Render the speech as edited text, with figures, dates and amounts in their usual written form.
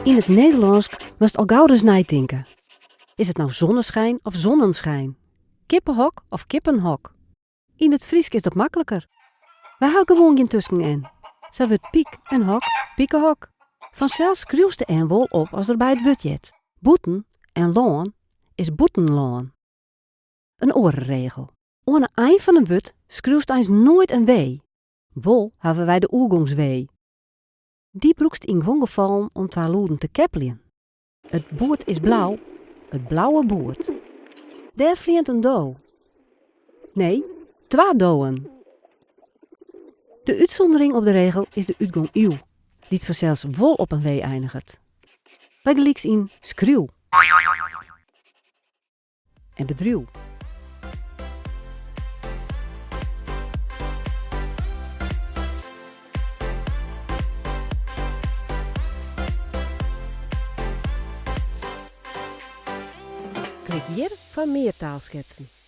Yn it Nederlânsk moatst al gauris neitinke. Is it no zonneschijn of zonnenschijn? Kippehok of kippenhok? Yn it Frysk is dat makliker. Wy hawwe gewoan gjin tusken-n. Sa wurdt pyk en hok pikehok. Fansels skriuwst de n wol op as er by it wurd heart. Bûten en lân is bûtenlân. In oare regel. Oan 'e ein fan in wurd skriuwst eins noait in w. Wol hawwe wy de oergongs-w. Dy brûkst yn guon gefallen om twa lûden te keppeljen. It boerd is blau, it blauwe boerd. Dêr fleant in do. Nee, twa dowen. De útsûndering op de regel is de útgong iuw, dy't fansels wol op in w einiget. Bygelyks yn skriuw en bedriuw. Klik hjir foar mear taalsketsen.